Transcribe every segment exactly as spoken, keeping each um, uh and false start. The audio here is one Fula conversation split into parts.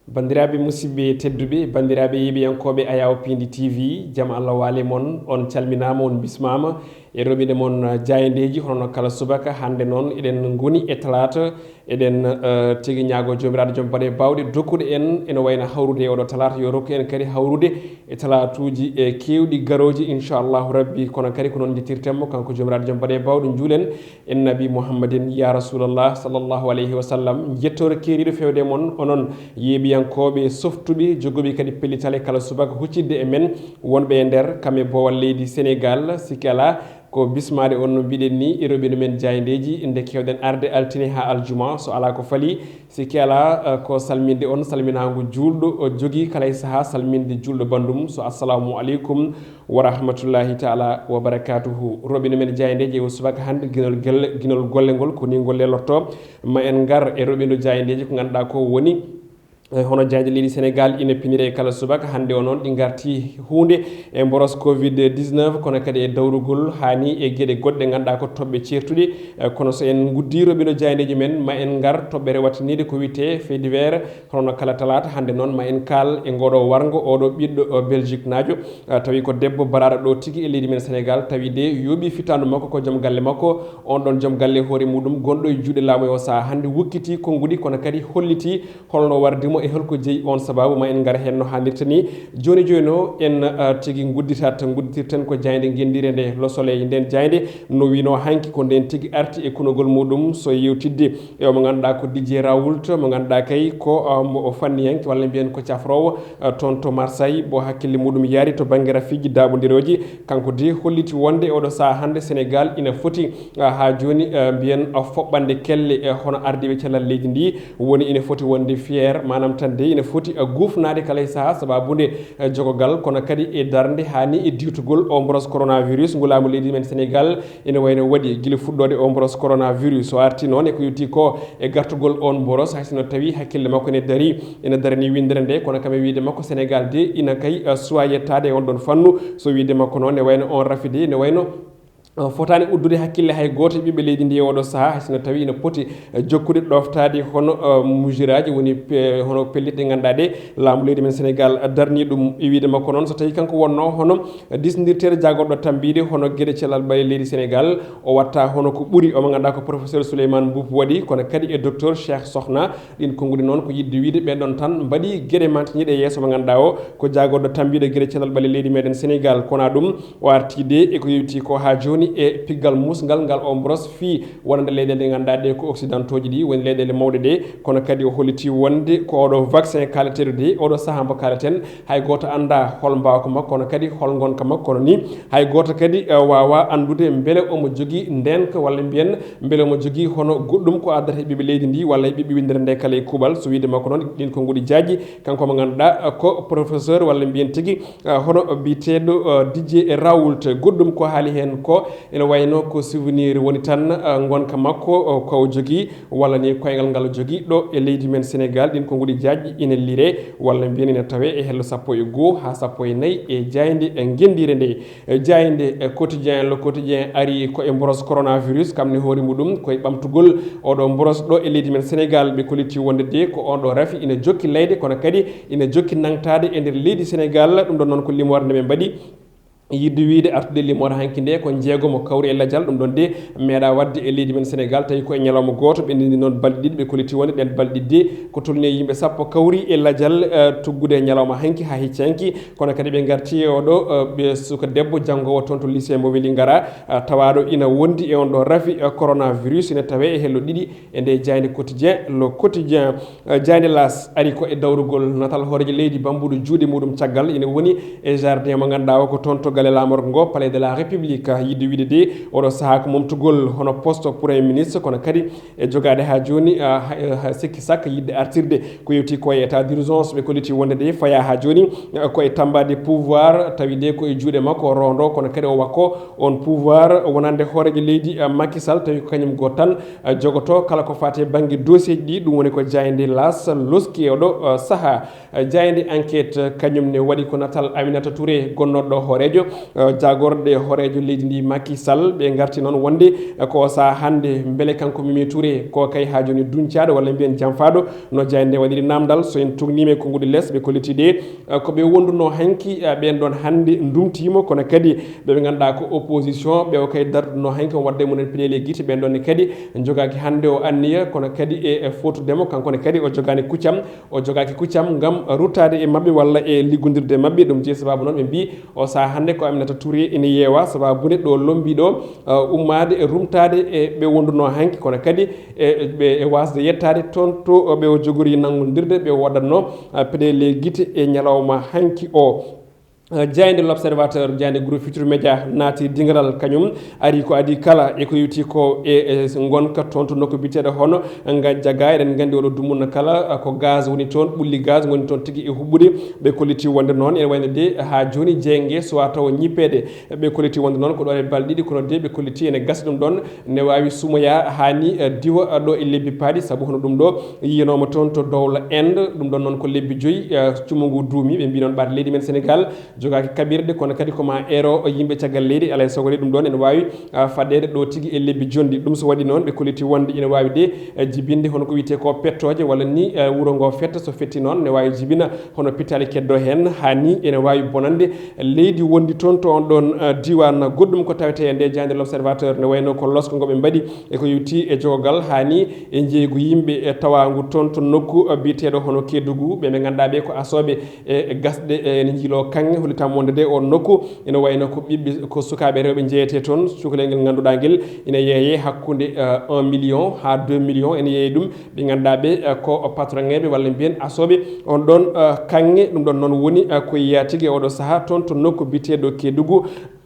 Banndiraaɓe musidɓe tedduɓe, banndiraaɓe yeeɓiyankooɓe Ayaw Piindi T V, jam Allah waale mon, on calminaama, on bismaama e roɓinde mon jaayndeeji, hono no kala subaka. Hannde noon eɗen ngoni e talaata, eɗen, eh, tigi ñaago Joomiraaɗo joom baɗe baawɗe dokkude en ene wayno hawrude e oɗo talaata, yo rokku en kadi hawrude e talaatuuji e keewɗi garooji, inchallahu rabbi. Kono kadi ko noon njettirten mo, kanko Joomiraaɗo joom baɗe baawɗe, njuulen en Nabi Muhammadin, ya Rasulallah, sallallahu alayhi wa sallam. Njettoore keeriiɗo fewde mon, onon yeeɓiyankooɓe softuɓe, joguɓe kadi pellital e kala subaka huccidde e men, wonɓe e nder kam e boowal leydi Senegal. Sikki alaa, ko bismaade on no mbiɗen ni e roɓinde men jaayndeeji, nde keewɗen arde altine haa aljuma, so alaa ko fali. Sikki alaa, eh, ko salminde on salminaango juulɗo, o jogii kala e sahaa salminde juulɗo banndum, so assalamu aleykum wa rahmatullahi taala wa barakatuhu. Roɓinde men jaayndeeji e o subaka hannde, ginol gelle, ginol golle ngol, ko ni ngol lelorto. Ma en ngar e roɓindo jaayndeeji, ko ngannduɗaa ko woni, eh, hono jaaynde leydi Senegal ina pinire e kala subaka. Hannde o noon ɗi ngarti huunde e mboros covid dix-neuf, kono kadi e dawrugol haa ni e geɗe goɗɗe ngannduɗaa ko toɓɓe ceertuɗe. Eh, kono so en nguddii roɓindo jaayndeeji men, ma en ngar toɓɓere wattiniinde ko wiyetee fait divers, hono no kala talaata. Hannde noon ma en kaal e ngoɗo warngo, oɗo ɓiɗɗo, o Belgique naajo, eh, tawi ko debbo baraaɗo ɗo tigi e leydi men Senegal, tawi de yooɓi fittaandu makko ko joom galle makko, on ɗon joom galle hoore muɗum gonɗo e juuɗe laamu e o sahaa hannde wukkitii konnguɗi, kono kadi hollitii holno wardi mo e holko jeyi on sababu. Ma en ngar heen no haanirta ni. Jooni jooni o en, eh, tigi ngudditat, ngudditirten ko jaaynde ngenndiire nde, Le Soleil. Nden jaaynde no wiino hanki ko nden tigi arti e kunogol muɗum so yewtidde e o mo ngannduɗaa ko Didier Raoult, mo ngannduɗaa kay ko, eh, mo o fanniyanke walla mbiyen ko cafroowo, eh, toon to Marseille, mo hakkille muɗum yaari to bannge rafiiji daaɓondirooji. Kanko de holliti wonde oɗo sahaa hannde Senegal ina foti, eh, haa jooni, eh, mbiyen, eh, foɓɓande kelle, eh, hono ardiiɓe cellal leydi ndi. Woni ina foti wonde fier, maanaam tan de ina foti, eh, gufnaade kala e sahaa sababu nde, eh, jogogal, kono kadi e darnde haa ni e diwtugol o mboros coronavirus ngu laamu leydi men Senegal ina wayno waɗi gila fuɗɗoode o mboros coronavirus. O arti noon e ko yowti ko e gartugol on mboros, hay sinno tawi hakkille makko ene dari, ene darani winndere nde, kono kam e wiyde makko Senegal de ina kay, eh, suwa yettaade e on ɗon fannu. So wiyde makko noon ne wayno on rafi de, ne wayno, eh, fotaani uddude hakkille hay gooto e ɓiɓɓe leydi ndi e oɗo sahaa, hay sinno tawi ina poti, eh, jokkude ɗoftaade hono, eh, mujiraaji, woni pe-, hono pellitte ɗe ngannduɗaa ɗe laamu leydi men Senegal darni ɗum. E wiyde makko noon, so tawi kanko wonno hono disndirteeɗo jaagorɗo tambiiɗe hono geɗe cellal ɓalli leydi Senegal, o watta hono ko ɓuri. O mo ngannduɗaa ko professeur Souleymane Mboup waɗi, kono kadi e docteur Cheikh Sokhna. Ɗin konnguɗi noon ko yiɗde wiyde ɓen ɗon tan mbaɗi geɗe mantiniiɗe yeeso mo ngannduɗaa o ko jaagorɗo tambiiɗo geɗe cellal ɓalli leydi meɗen Senegal. Kono ɗum o arti de e ko yewti ko haa jooni e piggal musngal ngal o mboros fii wonande leyɗeele ɗe ngannduɗaa ɗe ko occidentaux ji ɗi woni leyɗeele mawɗe ɗe. Kono kadi o holliti wonde ko oɗo vaccin kaaleteeɗo de, oɗo sahaa mbo kaaleten, hay gooto anndaa hol mbaawka makko, kono kadi hol ngonka makko, kono ni hay gooto kadi, eh, waawaa anndude mbele omo jogii ndeenka walla mbiyen mbele omo jogii hono goɗɗum ko addata e ɓiɓɓe leydi ndi walla e ɓiɓɓe winndere nde kala e kuuɓal. So wiyde makko noon, ɗin konnguɗi jaajji, kanko mo ngannduɗaa, eh, ko professeur walla mbiyen tigi, eh, hono biyeteeɗo, eh, Didier Raoult. Goɗɗum ko haali heen ko ene wayno ko souvenir woni tan, eh, ngonka makko, eh, ko o jogii, walla ni koyngal ngal o jogii ɗo e leydi men Senegal. Ɗin konnguɗi jaajɗi ina lire walla mbiyen ina tawe e hello sappo e goo haa sappo e nayi e jaaynde e ngenndiire nde. E jaaynde e quotidien, Le Quotidien ari ko e mboros coronavirus, kam ne hoore muɗum ko e ɓamtugol oɗo mboros ɗo e leydi men Senegal. Ɓe kolliti wonde de ko on ɗo rafi ina jokki layde, kono kadi ina jokki nangtaade e nder leydi Senegal. Ɗum ɗon noon ko limoore nde ɓe mbaɗi. Yiɗde wiyde artude limoore hanki nde ko jeegomo kawri e lajal, ɗum ɗon de meeɗa waɗde e leydi men Senegal, tawi ko e ñalawma gooto ɓe ndindi noon balɗe ɗiɗi. Ɓe kolliti wonde ɗen balɗe ɗiɗi de ko tolni e yimɓe sappo kawri e lajal, eh, tuggude e ñalawma hanki haa hecci hanki. Kono kadi ɓe ngarti e oɗo, eh, ɓe suka debbo janngoowo toon to lycée mo Weli Ngara, eh, tawaaɗo ina wondi e on ɗo rafi, eh, coronavirus, ina tawe e hello ɗiɗi e nde jaaynde quotidien, Le Quotidien. Eh, jaaynde L'As ari ko e dawrugol natal hooreejo leydi bambuɗo juuɗe muɗum caggal, ina woni e jardin mo ngannduɗaa o ko toon to galle laamorgo ngo, Palais de la République. Yiɗde wiyde de oɗo sahaa ko momtugol hono poste premier ministre, kono kadi e jogaade haa jooni, ah, ha, ha sikki sakka yiɗde artirde ko yewti ko e état d'urgence. Ɓe kolliti wonde de fayaa haa jooni, ah, ko e tambaade pouvoir, tawi de ko e juuɗe makko o rondo, kono kadi o wakko on pouvoir wonande hooreejo leydi, ah, Macky Sall, tawi ko kañum gooto tan, ah, jogoto kala ko faati e bannge dossier ji ɗi. Ɗum woni ko jaaynde L'As loski e oɗo, ah, sahaa. Ah, jaaynde Enquête, ah, kañum ne waɗi ko natal Aminata Touré, gonnooɗo hooreejo eh, jaagorɗe hooreejo leydi ndi Macky Sall, ɓe ngarti noon wonde, eh, ko saha hannde mbele kanko Mimi Touré ko kay haa jooni duñcaaɗo walla mbiyen janfaaɗo no jaaynde nde waɗiri naamndal. So en tugniima e konnguɗi les, ɓe kolliti ɗe, eh, ko ɓe wonduno hanki, eh, ɓeen ɗoon hannde ndumtiima, kono kadi ɓe ɓe ngannduɗaa ko opposition, ɓe o kay darduno hanki on wadde mumen peɗeeli e gite. Ɓeen ɗoon ne kadi jogaaki hannde o anniya, kono kadi e, e fotudemo, kanko ne kadi o jogaani kuccam, o jogaaki kuccam ngam ruttaade e maɓɓe walla e liggondirde e maɓɓe. Ɗum jeyi sabaabu noon ɓe mbii o saha hannde ko Aminata Touré ene yeewa, sabaabu ne ɗo lombi ɗo, uh, ummaade e rumtaade e ɓe wonduno hanki, kono kadi e, ɓe e waasde yettaade toon to ɓe o jogori nanngondirde, ɓe o waɗatno, uh, peɗeeli e gite e ñalawma hanki o. Uh, jaaynde L'Observateur, jaaynde Groupe Futurs Médias naati dingiral kañum, ari ko adii kala e ko yowiti ko e, e ngonka toon to nokku biyeteeɗo hono Ganjaga. Eɗen nganndi oɗo dumunna kala, uh, ko gaz woni toon, ɓulli gaz ngoni toon tigi e huɓɓude. Ɓe kolliti wonde noon ene wayno de haa jooni jeynge suwaa taw ñippeede. Ɓe kolliti wonde noon ko ɗo e balɗe ɗiɗi, kono de ɓe kolliti ene gasa ɗum ɗoon ne waawi sumoya haa ni, eh, diwa, eh, ɗo e lebbi paaɗi, sabu hono ɗum ɗo yiyanooma toon to dowla Inde. Ɗum ɗoon noon ko lebbi joyi, eh, cumu ngu duumi. Ɓe mbii noon ɓaade leydi men Senegal jogaaki kaɓirɗe, kono kadi ko ma eero yimɓe caggal leydi, alaa e sago de ɗum ɗoon ene waawi, ah, faɗɗeede ɗo tigi e lebbi jonɗi. Ɗum so waɗi noon, ɓe kolliti wonde ene waawi de, eh, jibinde hono ko wiyetee ko pettooje, walla ni, eh, wuro ngo fetta, so fetti noon ne waawi jibina hono pittaali keddo heen, haa ni ene waawi bonande leydi wondi toon to on ɗoon, eh, diiwaan. Goɗɗum ko tawetee e nde jaaynde L'Observateur ne wayno ko losko ngo ɓe mbaɗi e ko yowiti e jogogal haa ni e njeeygu yimɓe e tawaangu toon to nokku, eh, biyeteeɗo hono Kedugu. Ɓe ɓe ngannduɗaa ɓe ko asooɓe e, e gasɗe, e, ene njiiloo kaŋŋe, hollitaa wonde de on nokku ene wayno ko ɓiɓɓe, ko sukaaɓe rewɓe njeyetee toon. Cukalel ngel ngannduɗaa ngel ene yeeyee hakkunde, eh, un million haa deux millions ene yeeyee ɗum. Ɓe ngannduɗaa ɓe, eh, ko patronŋeeɓe walla mbiyen asooɓe on ɗoon, eh, kaŋŋe. Ɗum ɗoon noon woni, eh, ko yiyaa tigi e oɗo sahaa toon to nokku biyeteeɗo Kedugu,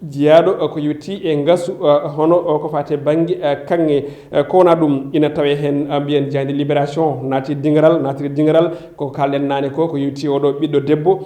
jiyaaɗo, eh, ko yowiti e ngasu, eh, hono, eh, ko faati e bannge, eh, kaŋŋe. Eh, ko wonaa ɗum ina tawee heen, eh, mbiyen jaaynde Libération naati dingiral, naatiri dingiral ko kaalɗen naane ko, ko yowiti oɗo ɓiɗɗo debbo.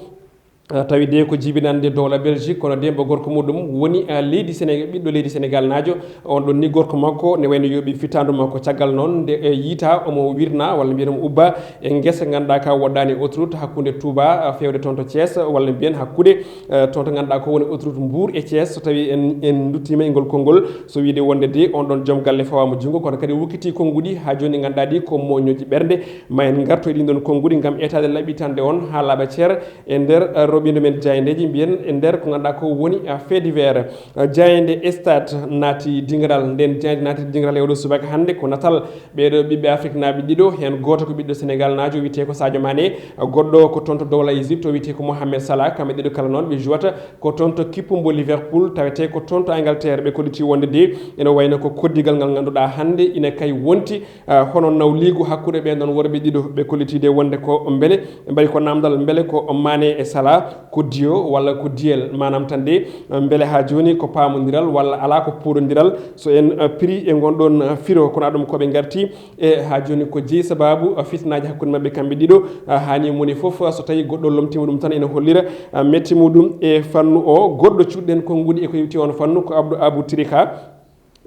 Ah, tawi de ko jibinande dowla Belgique, kono de mbo gorko muɗum woni, ah, leydi Sénégal, ɓiɗɗo leydi Sénégal naajo. On ɗon ni gorko makko ne wayno yooɓi fittaandu makko. Caggal noon nde, eh, yiita omo wirna walla mbiyen omo ubba e ngesa ngannduɗaa ka woɗɗaani autoroute hakkunde Touba, ah, feewde toon to Thiès, walla mbiyen hakkude, eh, toon to ngannduɗaa ko woni autoroute Mbour e Thiès. So tawi en, en nduttiima e ngol konngol, so wiide wonde de on ɗon joom galle fawaama junngo, kono kadi wukkiti konnguɗi haa jooni ngannduɗaa ɗi ko moññooji ɓernde. Ma en ngarto e ɗin ɗon konnguɗi ngam etaade laɓɓitande on haa laaɓa cer. E nder, eh, roɓindo men jaayndeeji, mbiyen e nder ko ngannduɗaa ko woni, eh, fait divers. Eh, jaaynde Stade naati dingiral, nden jaaynde naati dingiral e oɗo subaka hannde ko natal ɓeeɗo ɓiɓɓe Afriknaaɓe ɗiɗo, heen gooto ko ɓiɗɗo Senegal naajo wiyetee ko Sadio Mané, eh, goɗɗo ko toon to dowla Égypte o wiyetee ko Mohamed Salah. Kamɓe ɗiɗo kala noon ɓe juwata ko toon to kippu mbo Liverpool, tawetee ko toon to Angleterre. Ɓe kolliti wonde de ene wayno ko koddigal ngal ngannduɗaa hannde ina kay wonti, ah, hono nawliigu hakkunde ɓeen ɗon worɓe ɗiɗo. Ɓe kolliti de wonde ko mbele, ɓe mbaɗi ko naamndal mbele ko Mané e Salah ko duo walla ko duel, maanaam tan de, mbele haa jooni ko paamondiral walla alaa ko puurondiral. So en, ah, piri e ngon ɗon, ah, firo, kono ɗum ko ɓe ngarti e haa jooni ko jeyi sabaabu, ah, fitinaaji hakkunde maɓɓe kamɓe ɗiɗo. Ah, haa ni moni fof, ah, so tawi goɗɗo lomtiima ɗum tan ene hollira, ah, metti muɗum e fannu o. Goɗɗo cuɗɗen konnguɗi e ko yewti on fannu ko Abdou Abou Trika.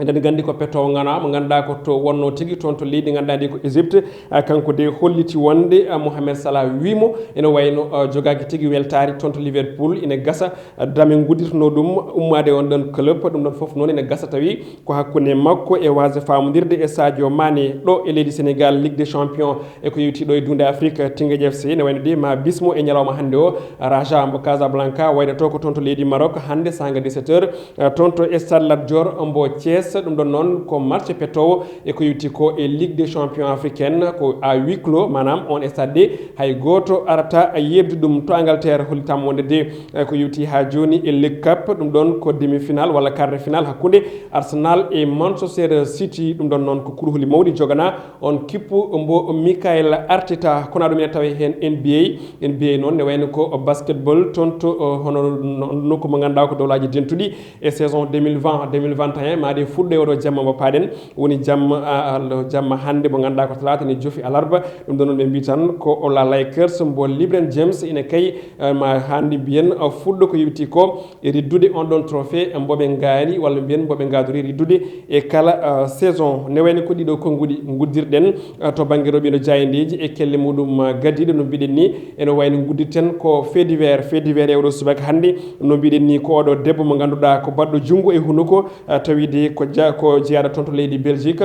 Eɗen nganndi ko petoowo ŋanaa mo ngannduɗaa ko to wonnoo tigi toon to leydi ngannduɗaa ndi ko Égypte. Ah, kanko de holliti wonde, ah, Mohamed Salah wii mo ene wayno, ah, jogaaki tigi weltaari toon to Liverpool. Ine gasa, ah, dame nguddirtnoo ɗum ummaade e on ɗon club. Ɗum ɗon fof noon ene gasa tawi ko hakkunde makko e waasde faamondirde e Sadio Mané ɗo e leydi Sénégal, Ligue des Champions. E ko yewti ɗo e duunde Afrique, Teungueth F C ne wayno de ma bismo e ñalawma hannde o. Raja mbo Casablanca waynoto ko toon to leydi Maroc hannde saanga dix-sept heures, eh, toon to Stade Lat Dior mbo Thiès. Ɗum ɗon noon ko match petoowo e ko yewti ko e Ligue des Champions africaine, ko à huis clos, maanaam on stade de hay gooto arata yeɓde ɗum. To Angleterre hollitam wonde de, eh, ko yewti haa jooni e League Cup, ɗum ɗon ko demi-finale walla quart de finale hakkunde Arsenal e Manchester City. Ɗum ɗon noon ko kurhuli mawɗi jogana on kippu mbo Mikel Arteta. Kono ɗum ene tawe heen N B A. N B A noon ne wayno ko basketball toon to, uh, hono no-, nokku mo ngannduɗaa ko dowlaaji dentuɗi e saison deux mille vingt, deux mille vingt et un, maade Fuɗɗo e oɗo jamma mo paɗen, woni jamma, ah, ah, jamma hannde mo ngannduɗaa ko talaata, ne jofi alarba. Ɗum ɗo noon ɓe mbii tan ko o la Lakers mbo LeBron James ina kay, eh, ma hannde mbiyen, ah, fuɗɗo ko yowiti ko e riddude on ɗon trophée mbo ɓe ngaari walla mbiyen mbo ɓe ngaadori riddude e kala, ah, saison. Ne wayno ko ɗiɗo konnguɗi nguddirɗen, ah, to bannge roɓindo jaayndeeji e kelle muɗum, ah, gadiiɗo no mbiɗen ni. Ene wayno nguddirten ko fait divers, fait divers e oɗo subaka hannde. No mbiɗen ni ko oɗo debbo mo ngannduɗaa ko baɗɗo junngo e hunuko, ah, tawide ko ja-, ko jeyaaɗo toon to leydi Belgique.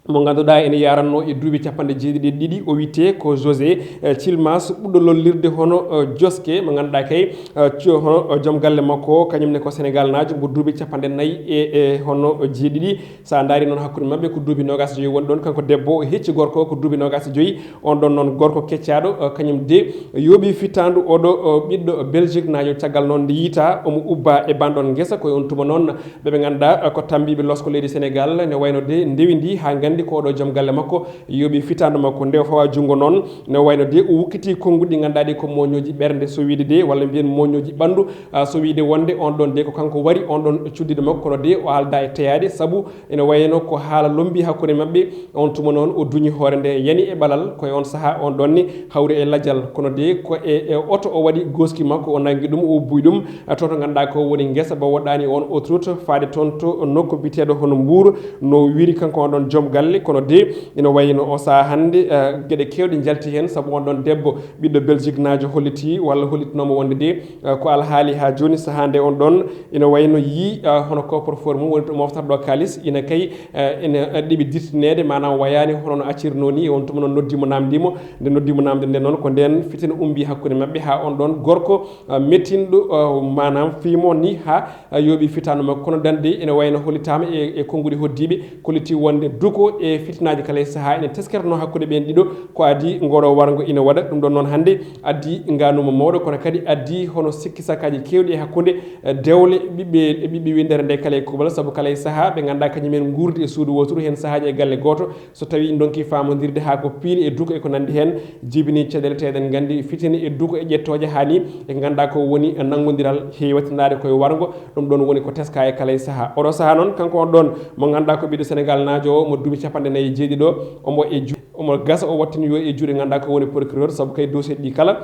Mo ngannduɗaa ene yaranno e duuɓi capanɗe jeeɗiɗi e ɗiɗi, o wiyetee ko José, eh, Chilmas, ɓurɗo lollirde hono, eh, Joske, mo ngannduɗaa kay, eh, co-, hono, eh, joom galle makko o, kañum ne ko Senegal naajo, mo duuɓi capanɗe nayi e, e hono jeeɗiɗi. So a ndaari noon hakkunde maɓɓe ko duuɓi noogaas e joyi woni ɗoon, kanko debbo o hecci gorko o ko duuɓi noogaas e joyi. On ɗoon noon gorko keccaaɗo, eh, kañum de yooɓi fittaandu oɗo, eh, ɓiɗɗo Belgique naajo. Caggal noon nde yiytaa omo ubba e banɗon ngesa, ko e on tuma noon ɓe ɓe ngannduɗaa, eh, ko tammbiiɓe losko leydi Senegal, ne wayno de ndewi ndi haa nganndi ko oɗo joom galle makko yooɓi fittaandu makko. Nde o fawa junngo noon, ne wayno de o wukkiti konnguɗi ngannduɗaa ɗi ko mooñooji ɓernde, so wiyde de, walla mbiyen mooñooji ɓanndu, ah, so wiyde wonde on ɗon de ko kanko wari on ɗon cuddiɗo makko, kono de o haalda e teyaade, sabu ene wayno ko haala lombi hakkunde maɓɓe. On tuma noon o duñi hoore nde yani e ɓalal, ko e on sahaa on ɗon ni hawri e lajal, kono de ko e, e oto o waɗi gooski makko, o nangi ɗum, o ubbuy ɗum, ah, to to ngannduɗaa ko woni ngesa ba woɗɗaani on autoroute, faade toon to nokku biyeteeɗo hono Mbuur, no wiri kanko on ɗon joom galle, kono de ene wayno o sahaa hannde, ah, geɗe keewɗe njalti heen, sabu on ɗon debbo ɓiɗɗo Belgique naajo holliti walla hollitinooma wonde de, eh, ko alhaali haa jooni. Sahaa nde on ɗon ina wayno yii, eh, hono coffre-fort mum woni to moftarɗo kaalis, ina kay, eh, ina, eh, ɗeɓi dirtineede, maanaam wayaani hono no accirnoo ni. On tuma noon noddi mo, naamndi mo. Nde noddi mo naamnde nde noon, ko ndeen fitina umbi hakkunde maɓɓe haa on ɗon gorko, eh, mettinɗo, eh, maanaam fii mo ni haa, eh, yooɓi fittaandu makko. Kono dande ina wayno hollitaama e, e konnguɗi hoddiiɓe, kolliti wonde duko e fitinaaji kala e sahaa ina teskertonoo hakkunde ɓeen ɗiɗo. Ko adii ngooɗoo warngo ina waɗa. Ɗum ɗoon noon hannde addii ngaanuma mawɗo, kono kadi addii hono sikki sakaaji keewɗi e hakkunde, eh, dewle ɓiɓɓe, ɓiɓɓe winndere nde kala e kuuɓal, sabu kala e sahaa ɓe ngannduɗaa kañum en nguurdi e suudu wooturu, heen sahaaji e galle gooto. So tawii ndonkii faamondirde haa ko piili e duko e ko nanndi heen, jibini caɗeele, tee eɗen nganndi fitina e duko e ƴettooje haa ni e ngannduɗaa ko woni nanngondiral heewatindaade koye warngo. Ɗum ɗoon woni ko teskaa e kala e sahaa. Oɗo sahaa noon, kanko on ɗoon mo ngannduɗaa ko ɓiɗɗo Senegal naajo o, mo duuɓi capanɗe nayi e jeeɗiɗo, omo e ju-, omo gasa o wattinoyo e juuɗe ngannduɗaa ko woni procureur, sabu kay dossier ɗi kala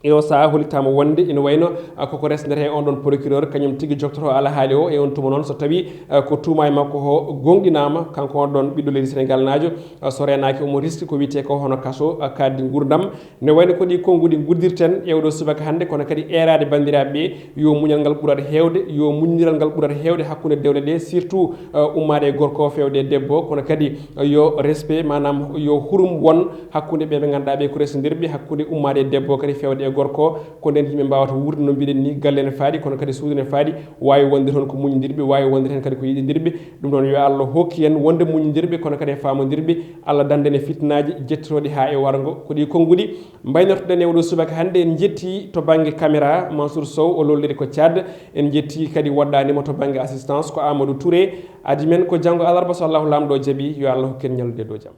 e o sahaa hollitaama wonde ina wayno, ah, koko resndetee on ɗon procureur, kañum tigi joktoto alhaali o. E on tuma noon, so tawii, ah, ko tuuma e makko o goongɗinaama, kanko on ɗon ɓiɗɗo leydi Senegal naajo, ah, so reenaaki omo riski ko wiyetee ko hono kaso, ah, kaaɗdi nguurndam. Ne wayno ko ɗi konnguɗi nguddirten e oɗo subaka hannde, kono kadi eeraade banndiraaɓe ɓe, yo muñal ngal ɓurat heewde, yo muñindiral ngal ɓurat heewde hakkunde dewle ɗe, surtout, eh, ummaade e gorko o feewde e debbo, kono kadi, eh, yo respect, maanaam yo hurum won hakkunde ɓe ɓe ngannduɗaa ɓe ko resondirɓe, hakkunde ummaade e debbo kadi feewde e gorko. Ko ndeen yimɓe mbaawata wuurde no mbiɗen ni, galle ne faaɗi, kono kadi suudu ne faaɗi, waawi wonde toon ko muñindirɓe, waawi wonde heen kadi ko yiɗindirɓe. Ɗum ɗoon yo Allah hokki en wonde muñindirɓe, kono kadi e faamondirɓe, Allah dande en e fitinaaji jettotooɗi haa e warngo. Ko ɗi konnguɗi mbaynortoɗen e oɗo subaka hannde. En njetti to bannge caméra Mansour Sow, o lolliri ko Tchad. En njetti kadi woɗɗaani mo to bannge assistance ko Amadou Touré. Adi men ko janngo alarba so Allahu Laamɗo jaɓi, yo Allah hokku en ñallude dow jam.